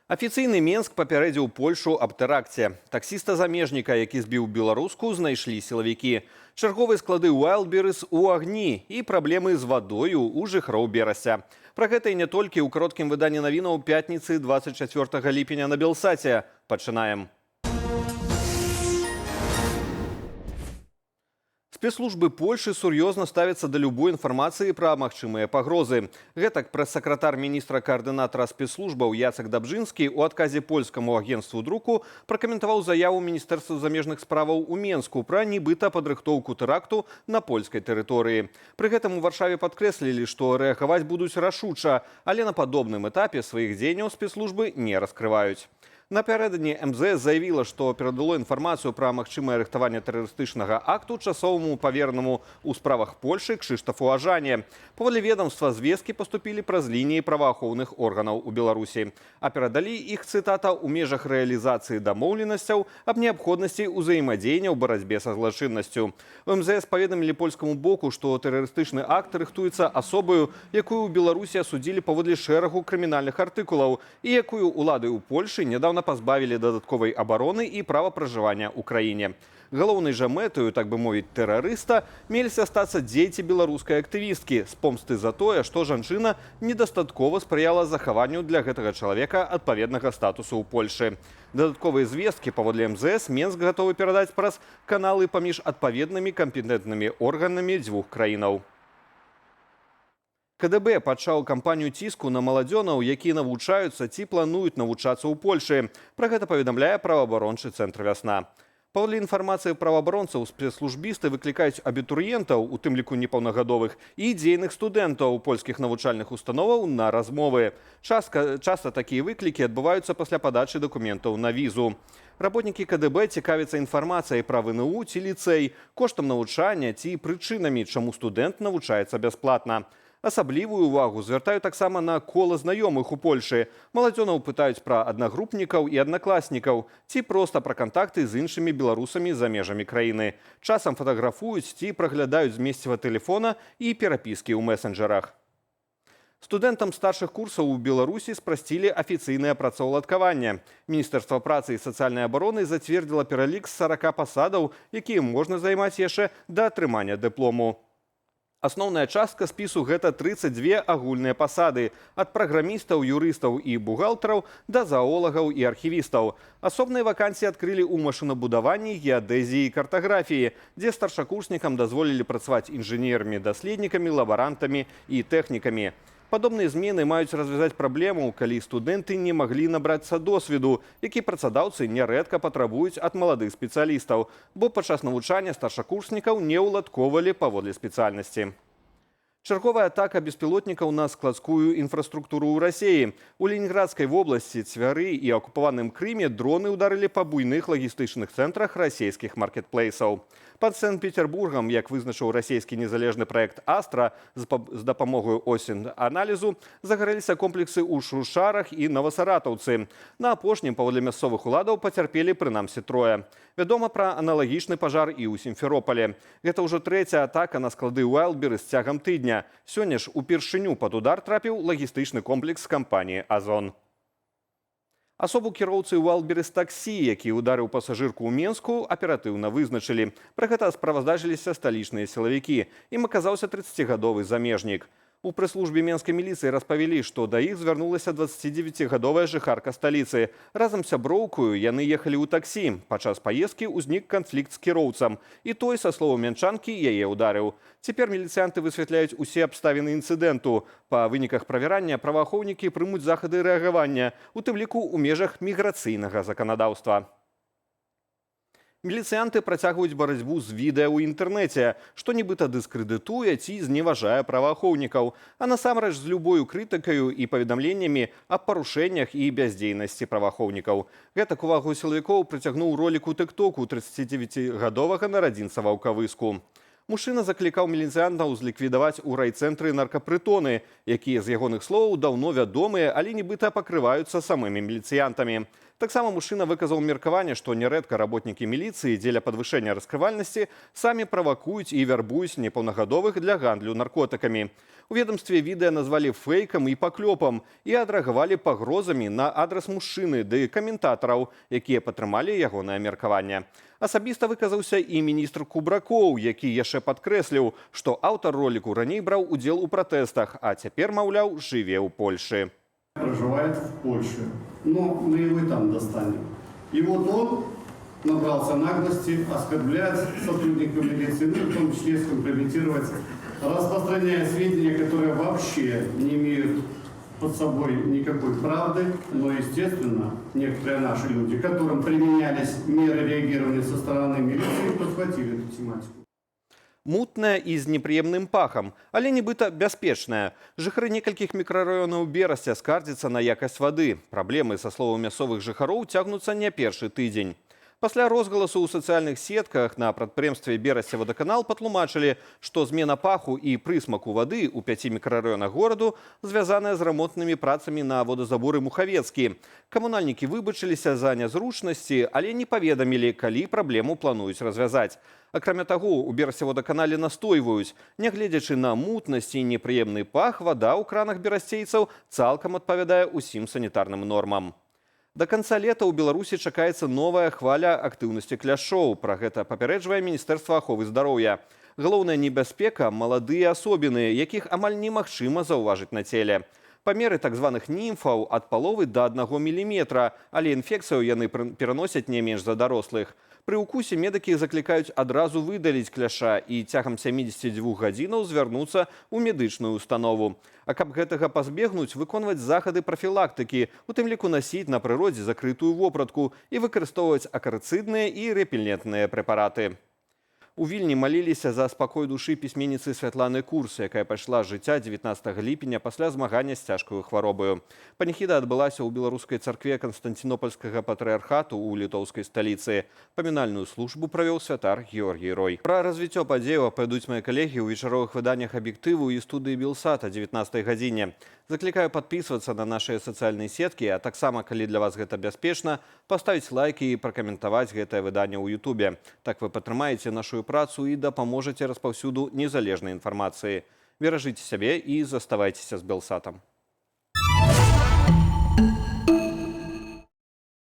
Афіцыйны Менск папярэдзіў Польшу аб тэракце. Таксіста-замежніка, які збіў беларуску, знайшлі сілавікі. Чарговыя склады Wildberries у агні і праблемы з вадою у жыхароў Берасця. Пра гэта і не толькі ў кароткім выданні навінаў пятніцы 24 ліпеня на Белсаце. Пачынаем. Спецслужбы Польшы сур'ёзна ставяцца да любой інфармацыі пра магчымыя пагрозы. Гэтак прэс-сакратар міністра-каардынатара спецслужбаў Яцек Дабжынскі ў адказе польскаму агенцтву друку пракаментаваў заяву Міністэрства замежных справаў у Менску пра нібыта падрыхтоўку тэракту на польскай тэрыторыі. Пры гэтым у Варшаве падкрэслілі, што рэагаваць будуць рашуча, але на падобным этапе сваіх дзеянняў спецслужбы не раскрываюць. Напярэдадні МЗС заявіла, што перадало інфармацыю пра магчымае рыхтаванне тэрарыстычнага акту часоваму паверанаму ў справах Польшы Кшыштафу Ажане. Паводле ведомства, звесткі паступілі праз лініі праваахоўных органаў у Беларусі. А перадалі іх, цытата, у межах рэалізацыі дамоўленасцяў аб неабходнасці ўзаемадзеяння ў барацьбе са злачыннасцю. У МЗС паведамілі польскаму боку, што тэрарыстычны акт рыхтуецца асобаю, якую ў Беларусі асудзілі паводле шэрагу крымінальных артыкулаў і якую улады ў Польшы нядаўна пазбавілі дадатковай абароны і права пражывання ў краіне. Галоўнай жа мэтаю, так бы мовіць, тэрарыста меліся стацца дзеці беларускай актывісткі з помсты за тое, што жанчына недастаткова спрыяла захаванню для гэтага чалавека адпаведнага статусу ў Польшы. Дадатковыя звесткі, паводле МЗС, Менск гатовы перадаць праз каналы паміж адпаведнымі кампетэнтнымі органамі дзвюх краінаў. КДБ пачаў кампанію ціску на маладзёнаў, якія навучаюцца ці плануюць навучацца ў Польшы. Пра гэта паведамляе праваабарончы цэнтр «Вясна». Паводле інфармацыі праваабаронцаў, спецслужбісты выклікаюць абітурыентаў, у тым ліку непаўнагадовых, і дзейных студэнтаў польскіх навучальных установаў на размовы. Часта такія выклікі адбываюцца пасля падачы дакументаў на візу. Работнікі КДБ цікавяцца інфармацыяй пра ВНУ ці ліцэй, коштам навучання ці прычынамі, чаму студэнт навучаецца бясплатна. Асаблівую увагу звяртаюць таксама на кола знаёмых у Польшы. Маладзёнаў пытаюць пра аднагрупнікаў і аднакласнікаў ці проста пра кантакты з іншымі беларусамі за межамі краіны. Часам фатаграфуюць ці праглядаюць змесціва тэлефона і перапіскі ў месенджерах. Студэнтам старшых курсаў у Беларусі спрасцілі афіцыйнае працаўладкаванне. Міністэрства працы і сацыяльнай абароны зацвердзіла пералік з 40 пасадаў, якія можна займаць яшчэ да атрымання дыплому. Асноўная частка спісу — гэта 32 агульныя пасады ад праграмістаў, юрыстаў і бухгалтараў да заолагаў і архівістаў. Асобныя вакансіі адкрылі ў машынабудаванні, геадэзіі і картаграфіі, дзе старшакурснікам дазволілі працаваць інжынерамі, даследнікамі, лабарантамі і тэхнікамі. Падобныя змены маюць развязаць праблему, калі студэнты не маглі набрацца досведу, які працадаўцы нярэдка патрабуюць ад маладых спецыялістаў, бо падчас навучання старшакурснікаў не ўладкоўвалі паводле спецыяльнасці. Чарговая атака беспілотнікаў на складскую інфраструктуру ў Расеі. У Ленінградскай вобласці, Цвяры і акупаваным Крыме дроны ўдарылі па буйных лагістычных цэнтрах расійскіх маркетплейсаў. Пад Санкт-Петербургам, як вызначыў расійскі незалежны праект «Астра» з дапамогаю OSINT-аналізу, загарэліся комплексы ў Шушарах і Новасаратаўцы. На апошнім, паводле мясцовых уладаў, пацярпелі прынамсі трое. Вядома пра аналагічны пажар і ў Сімферопале. Гэта ўжо трэцяя атака на склады Wildberries цягам тыдня. Сёння ж упершыню пад удар трапіў лагістычны комплекс кампаніі «Азон». Асобу кіроўцы Wildberries таксі, які ударыў пасажырку ў Менску, аператыўна вызначылі. Пра гэта справаздачыліся сталічныя сілавікі. Ім аказаўся 30-гадовы замежнік. У прэс-службе менскай міліцыі распавялі, што да іх звярнулася 29-гадовая жыхарка сталіцы. Разам з сяброўкаю яны ехалі ў таксі. Падчас паездкі ўзнік канфлікт з кіроўцам. І той, са словаў мянчанкі, яе ўдарыў. Цяпер міліцыянты высвятляюць усе абставіны інцыдэнту. Па выніках правярання праваахоўнікі прымуць захады рэагавання, у тым ліку ў межах міграцыйнага заканадаўства. Міліцыянты працягваюць барацьбу з відэа ў інтэрнэце, што нібыта дыскрэдытуе ці зневажае праваахоўнікаў, а насамрэч з любою крытыкаю і паведамленнямі аб парушэннях і бяздзейнасці праваахоўнікаў. Гэтак увагу сілавікоў прыцягнуў ролік у тыктоку 39-гадовага нарадзінца Ваўкавыску. Мужчына заклікаў міліцыянтаў зліквідаваць у райцэнтры наркапрытоны, якія, з ягоных словаў, даўно вядомыя, але нібыта пакрываюцца самымі міліцыянтамі. Таксама мужчына выказаў меркаванне, што нярэдка работнікі міліцыі дзеля падвышэння раскрывальнасці самі правакуюць і вярбуюць непаўнагадовых для гандлю наркотыкамі. У ведомстве відэа назвалі фэйкам і паклёпам і адрэагавалі пагрозамі на адрас мужчыны ды каментатараў, якія падтрымалі ягонае меркаванне. Асабіста выказаўся і міністр Кубракоў, які яшчэ падкрэсліў, што аўтар роліку раней браў удзел у пратэстах, а цяпер, маўляў, жыве ў Польшы. Проживает в Польше. Но мы его и там достанем. И вот он набрался наглости оскорблять сотрудников милиции, ну и в том числе скомпрометировать, распространяя сведения, которые вообще не имеют под собой никакой правды. Но, естественно, некоторые наши люди, которым применялись меры реагирования со стороны милиции, подхватили эту тематику. Мутная і з непрыемным пахам, але нібыта бяспечная. Жыхары некалькіх мікрараёнаў Берасця скардзяцца на якасць вады. Праблемы, са словаў мясцовых жыхароў, цягнуцца не першы тыдзень. Пасля розгаласу ў сацыяльных сетках на прадпрыемстве «Берасцевадаканал» патлумачылі, што змена паху і прысмаку вады ў пяці мікрараёнах гораду звязаная з рамонтнымі працамі на водазаборы Мухавецкі. Камунальнікі выбачыліся за нязручнасці, але не паведамілі, калі праблему плануюць развязаць. Акрамя таго, у Берасцевадаканале настойваюць: нягледзячы на мутнасць і непрыемны пах, вада ў кранах берасцейцаў цалкам адпавядае ўсім санітарным нормам. Да канца лета ў Беларусі чакаецца новая хваля актыўнасці кляшоў. Пра гэта папярэджвае Міністэрства аховы здароўя. Галоўная небяспека — маладыя асобіны, якіх амаль немагчыма заўважыць на целе. Памеры так званых німфаў ад паловы да 1 міліметра, але інфекцыю яны пераносяць не менш за дарослых. Пры укусе медыкі заклікаюць адразу выдаліць кляша і цягам 72 гадзінаў звярнуцца ў медычную установу. А каб гэтага пазбегнуць, выконваць захады прафілактыкі, у тым ліку насіць на прыродзе закрытую вопратку і выкарыстоўваць акарыцыдныя і рэпелентныя прэпараты. У Вільні маліліся за спакой душы пісьменніцы Святланы Курс, якая пайшла з жыцця 19 ліпеня пасля змагання з цяжкаю хваробаю. Паніхіда адбылася ў беларускай царкве Канстанцінопальскага патрыархату ў літоўскай сталіцы. Памінальную службу правёў святар Георгій Рой. Пра развіццё падзеяў апавядуць мае калегі ў вечаровых выданнях «Аб'ектыву» і студыі Белсата 19 гадзіне. Заклікаю падпісвацца на нашыя сацыяльныя сеткі, а таксама, калі для вас гэта бяспечна, паставіць лайк і пракаментаваць гэтае выданне ў Ютубе. Так вы падтрымаеце нашу працу і дапаможаце распаўсюду незалежнай інфармацыі. Беражыце сябе і заставайцеся з Белсатам.